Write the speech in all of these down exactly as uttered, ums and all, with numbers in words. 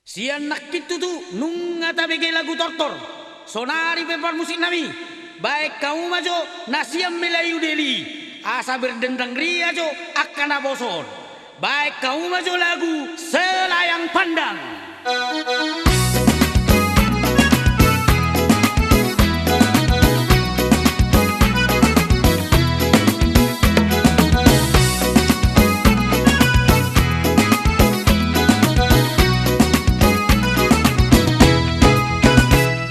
Sian nangkin tutu nunga tabege lagu tortor, sonari pe parmusiknami, baen hamu ma jo na sian Melayu Daily, asa berdendang ria jo angka naposo on. Baen hamu ma jo lagu Selayang Pandang.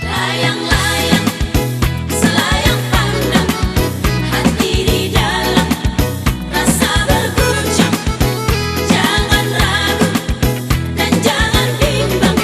Layang-layang, selayang pandang, hati di dalam rasa berguncang. Jangan ragu dan jangan bimbang,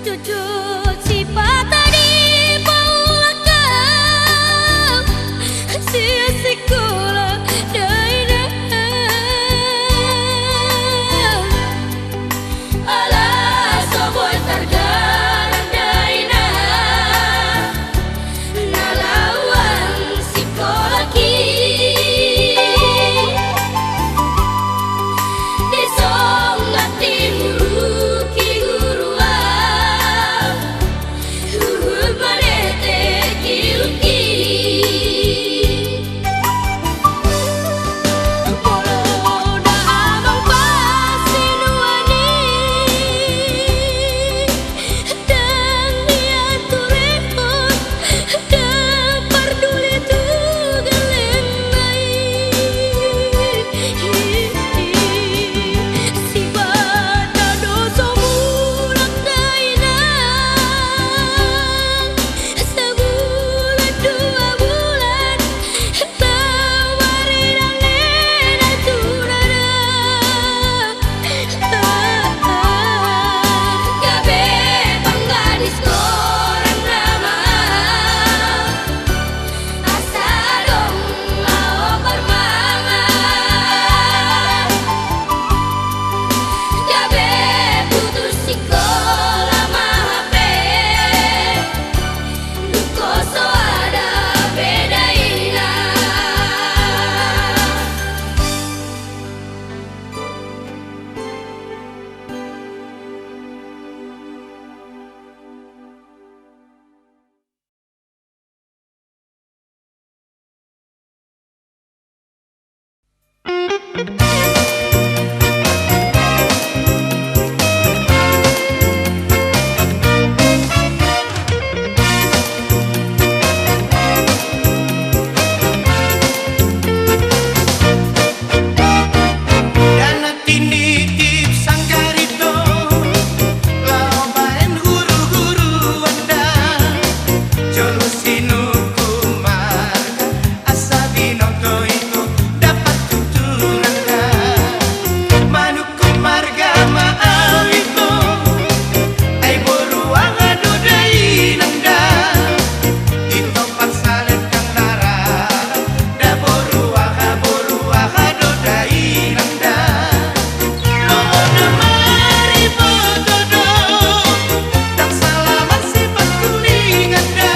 Tutu sipata dipaulak au sian sikola dainang. Ala so boi tardalan dainang na laho sikola i. Di songon timuruki guru au, huhut manetek ilungki. Molo na amang pasinuan i, dang ia turehon, dang parduli tu gellengna i. Sipata do so mulak dainang, sabulan dua bulan, Dana tinitip sanggar ito, laho baen huru-huru anda. Jolo sinungkun marga, asa binoto ito, dapot tutur anda. Manungkun marga ma au ito, ai boru aha do dainang da. Ito parsalet dang na rarang, da boru aha, boru aha do dainang da. Molo na mariboto do, dang salaman sipantulingan da.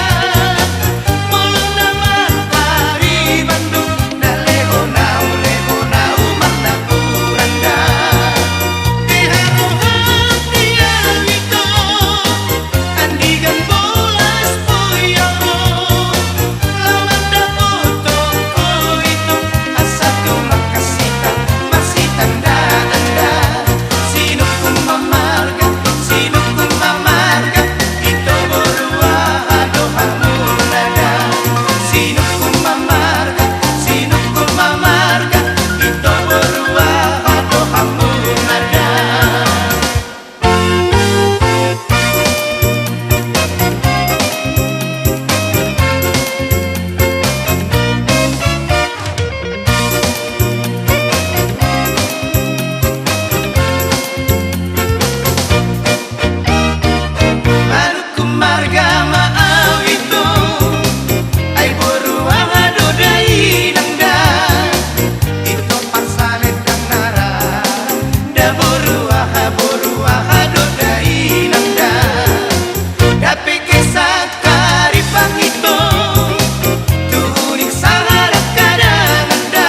Molo na marpariban do, da lehon au, lehon au marnapuran da. Di haroham di au ito, andigan bolas boi au ro. Laho mandapothon ho ito, asa tumangkas hita marsitandaan da. Sinungkun ma marga, sinungkun ma marga, ito boru aha do hamuna da. Sinungkun ma marga, sinungkun ma marga, ito boru aha do hamuna da. Manungkun marga ma au ito, ai boru aha do dainang da. Ito parsalet dang na rarang, da boru aha, boru aha do dainang da. Dape ke sangkaripa ito, tu huning sahalak hadangan da.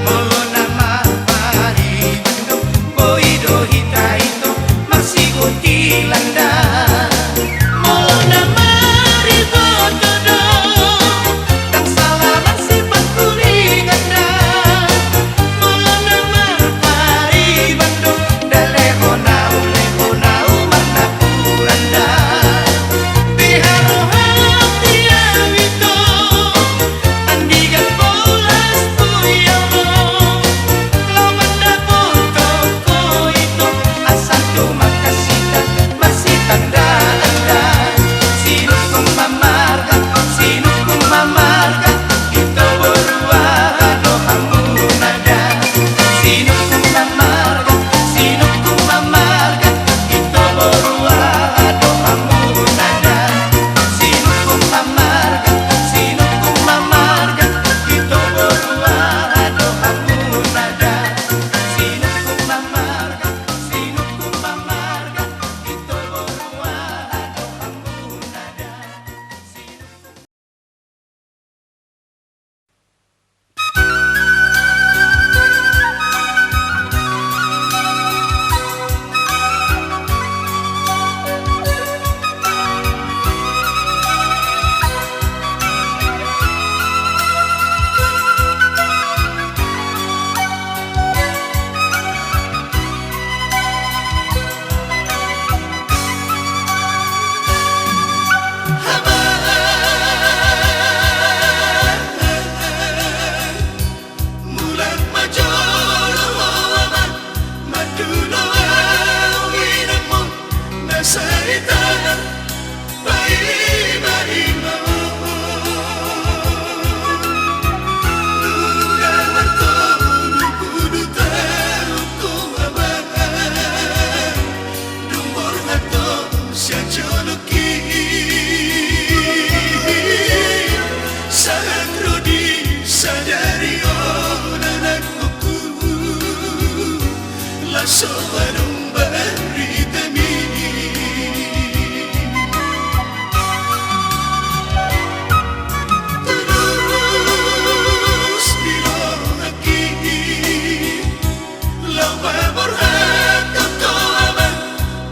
Molo na marpariban do, boi do hita ito marsigotilan da. Molo na mariboto do, dang salaman sipantulingan da. Molo na marpariban do, da lehon au, lehon au marnapuran da. Di haroham di au ito, andigan bolas boi au ro. Laho mandapothon ho ito, asa tumangkas hita marsitandaan da. Ari tangan paima-ima. Nunga martolu pulu taon ho, amang. Dung borhat ho sian jolongki, sahat ro di sadari on, anakku, laos so adong baritami. Tudos ni rohangki, laho paborhathon ho, amang,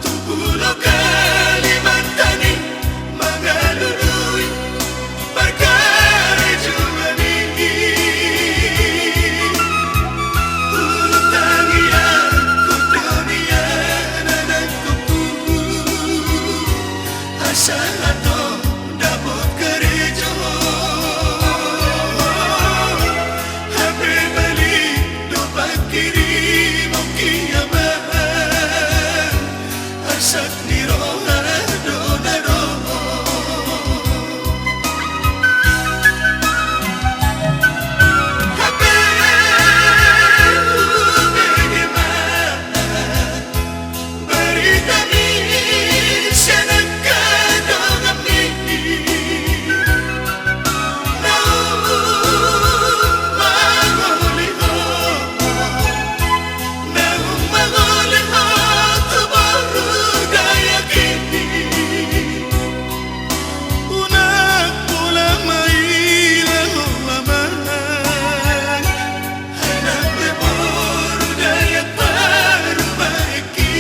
tu Pulo Kalimantan i, mangalului parkarejoan i. Hutangiangkon do nian, anakku, asa adong dapot karejo. Hape balik do pangkirimon, amang, arsak ni roha do na ro. Hape hubege ma baritami sian angka donganmi, naung mangoli ho, naung mangoli ho tu boru Dayak i. Unang pola maila ho, amang, ai nang pe boru Dayak parumaenki.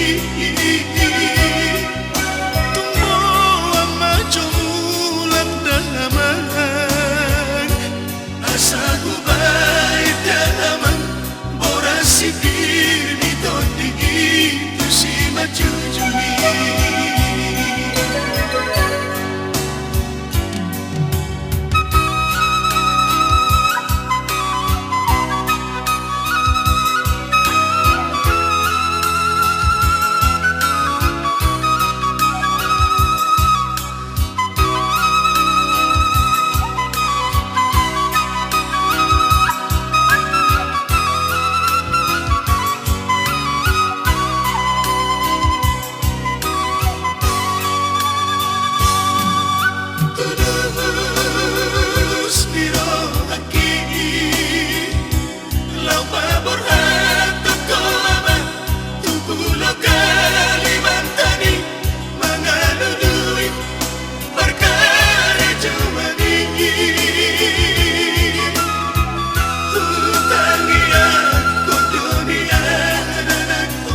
Tung boan ma jo mulak da, amang, asa hubaen da, amang, boras sipir ni tondi i tu simanjujung i. Tudos ni rohangki, laho paborhathon ho, amang, tu Pulo Kalimantan i, mangalului parkarejoan i. Hutangiangkon do nian, anakku,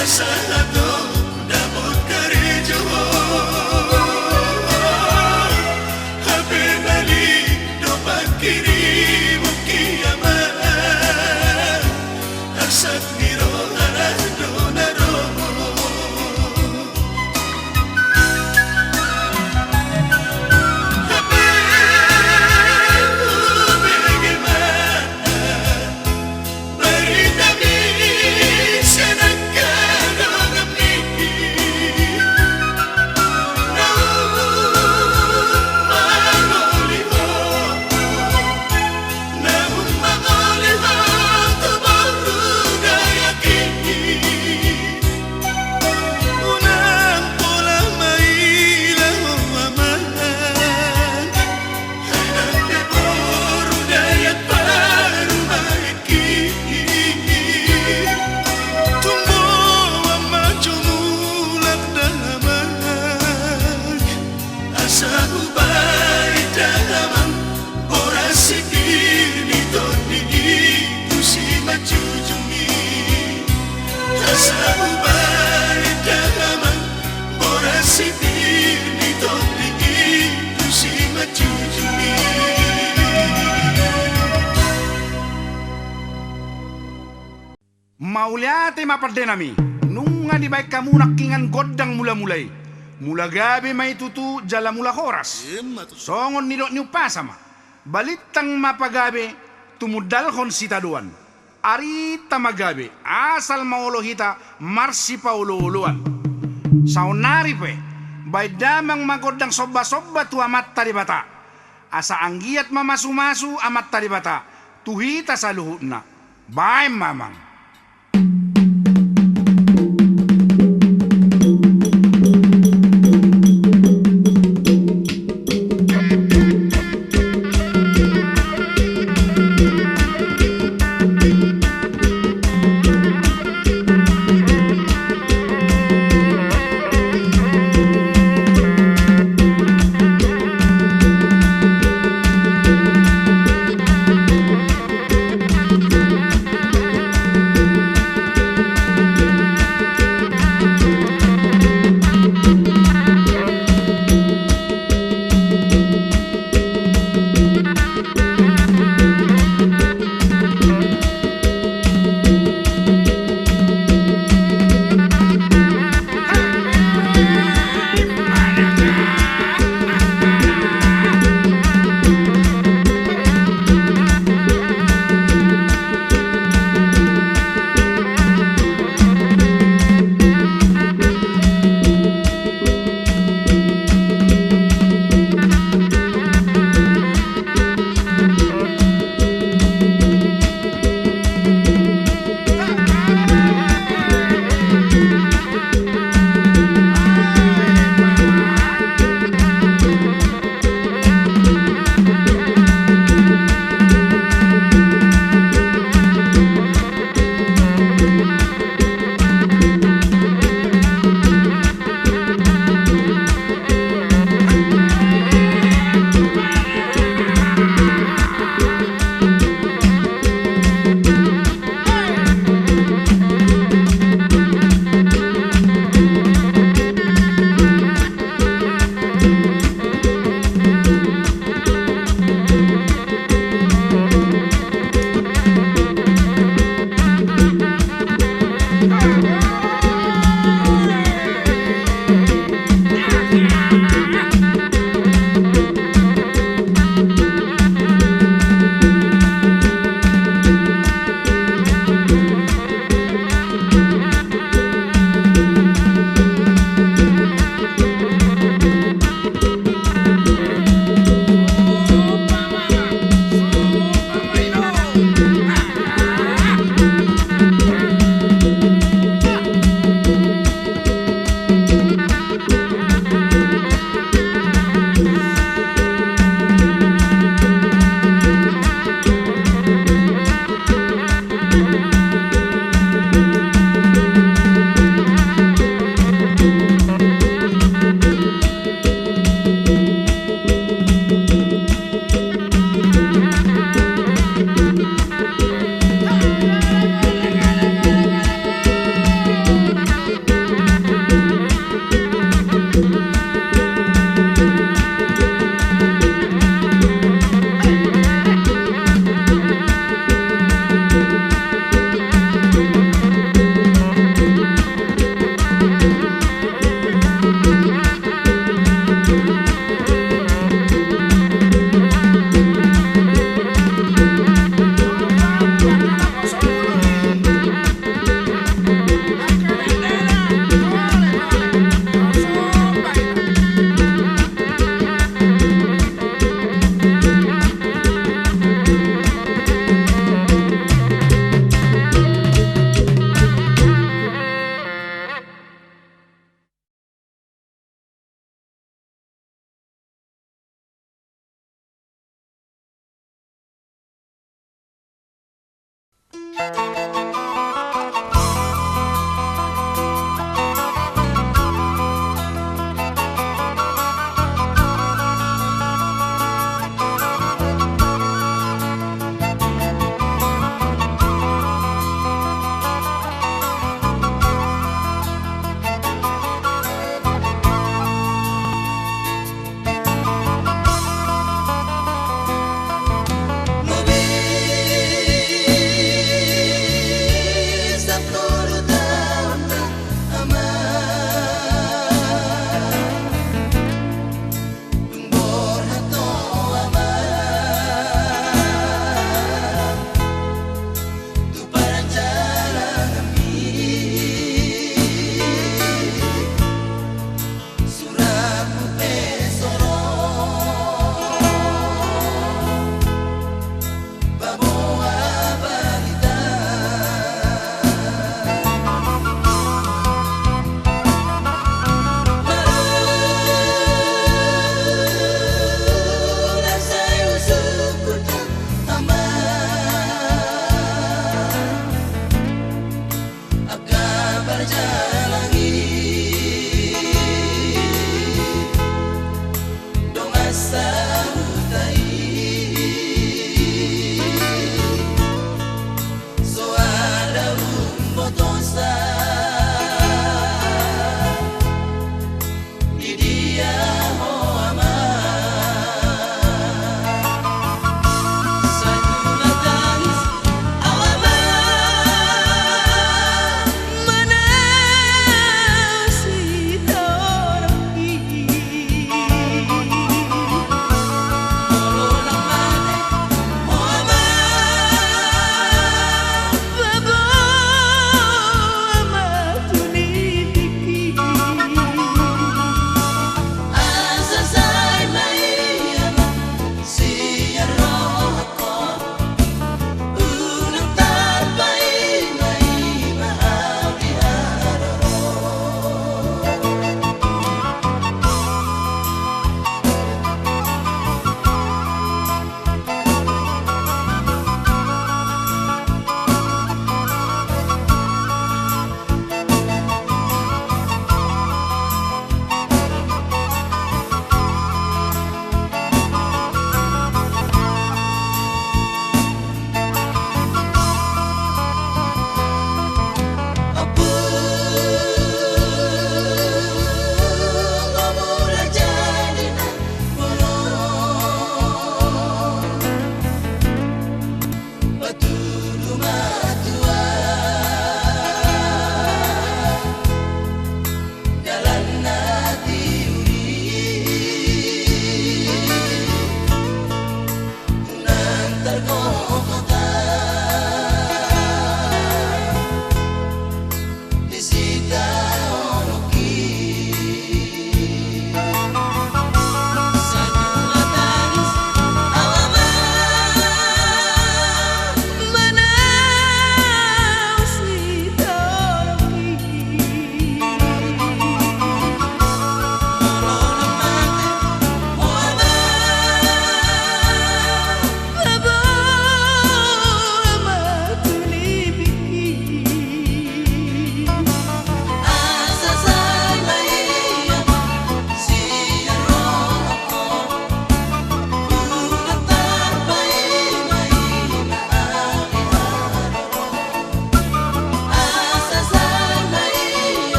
asa adong dapot karejo. Hape balik do pangkirimon, amang, arsak ni roha do na ro. Hape hubege ma baritami sian angka donganmi, naung mangoli ho, naung mangoli ho tu boru Dayak i. Unang pola maila ho, amang, ai nang pe boru Dayak parumaenki. Tung boan ma jo mulak da, amang, asa hubaen da, amang, boras sipir ni tondi i tu simanjujung i. Asa hubaen da, amang, boras sipir ni tondi i tu simanjujung i. Mauliate ma pande nami. Nunga dibaen hamu nangkiningan gondang mula-mula i. Mula gabe ma i tutu jala mula horas. Ima tutu. Songon nidok ni umpasa ma: Balintang ma pagabe, tumundalhon sitadoan. Arinta ma gabe, asal ma olo hita marsipaolooloan. Saonnari pe, baen damang ma gondang sombasomba tu Amanta Debata. Asa anggiat ma masumasu Amanta Debata tu hita saluhutna. Baen ma, amang.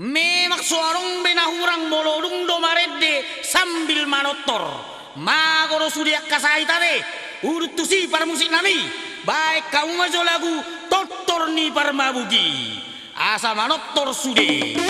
Memang so adong be na hurang molo dung do marende sambil manortor. Mago do sude angka sahit ate, udut tusi parmusik nami, baen hamu ma jo lagu Tortor ni Parmabuk i. Asa manortor sude.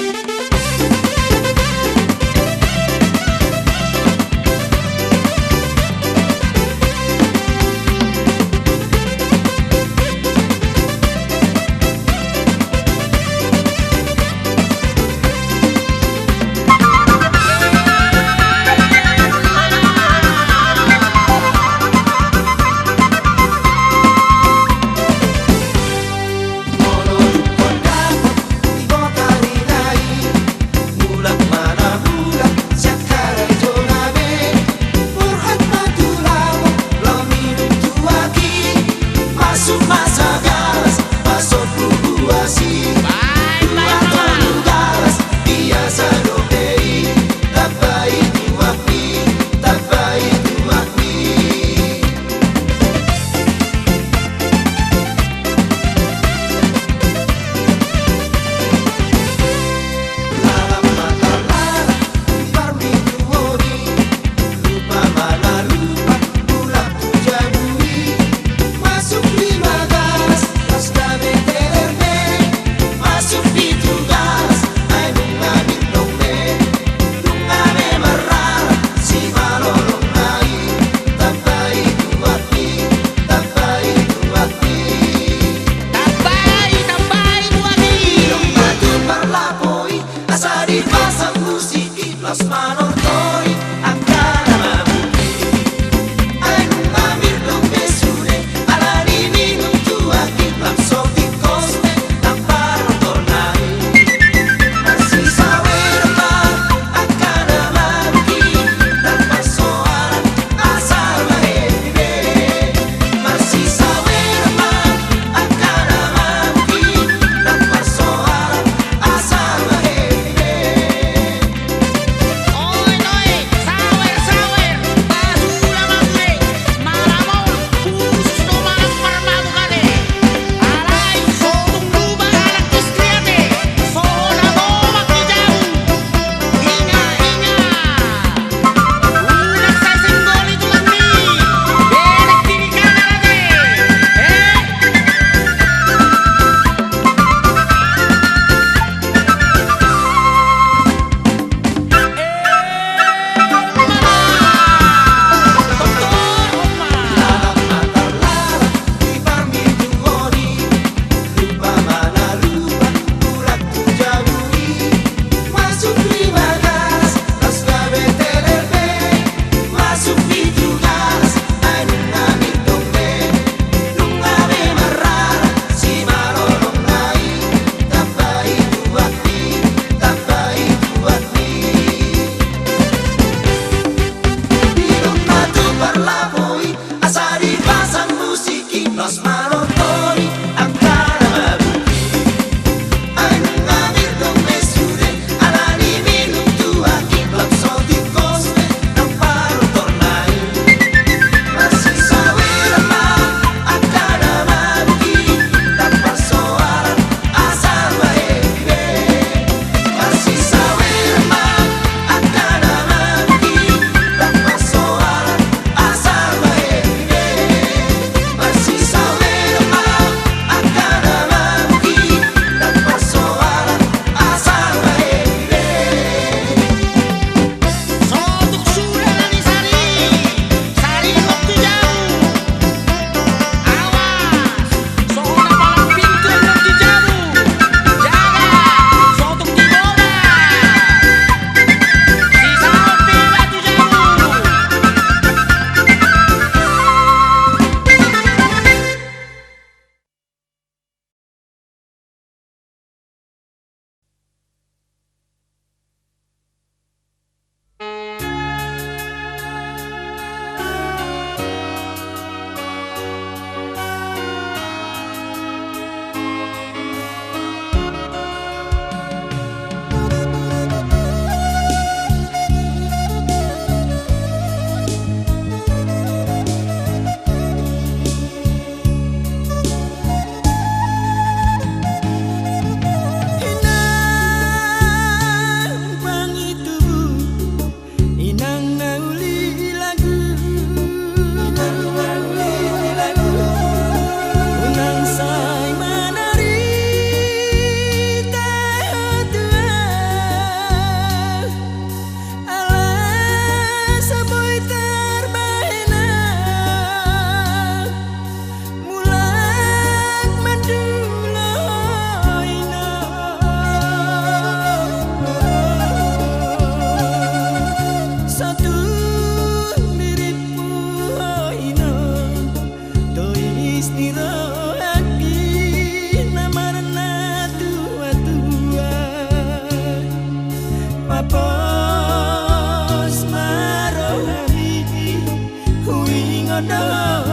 Nda